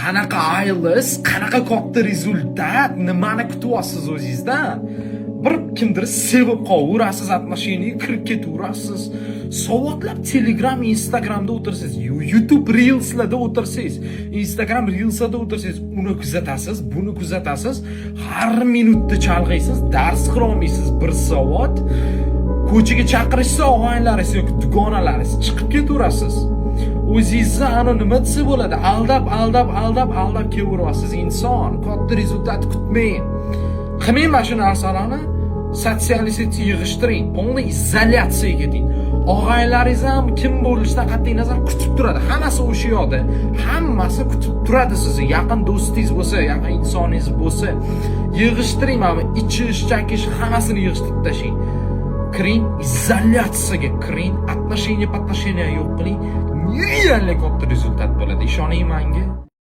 Qanaqa IELTS, qanaqa katta результат, nimani kutyapsiz o'zingizdan? Bir kimdir sevib qolaverasiz, отношения ga kirib ketaverasiz. Soatlab Telegram, Instagramda o'tirsangiz, YouTube Reelslarda o'tirsangiz, Instagram Reelslarda o'tirsangiz, uni kuzatasiz, buni kuzatasiz, har minutda chalg'iysiz, dars qila olmaysiz bir soat. Ko'chaga chaqirishsa og'aynilaringiz yoki dugonalaringiz, chiqib ketaverasiz. O'zingizni ani nima desa bo'ladi, aldab, aldab, aldab, aldab kelaveryapsiz inson. Katta результат kutmang. Qilmang mana shu narsalarni, социальный сеть yig'ishtiring, полный izolyatsiyaga keting. Og'aynilaringiz ham kim bo'lishidan qat'iy nazar kutib turadi. Hammasi o'sha yoqda. Hammasi kutib turadi sizni. Yaqin do'stingiz bo'lsa, yaqin insoningiz bo'lsa, yig'ishtiring mana bu ichish, chakish, hammasini yig'ishtirib tashlang. Kiring, izolyatsiyaga kiring, отношения, отношения yo'q qiling. Нереально katta результат bo'ladi. Ishoning menga.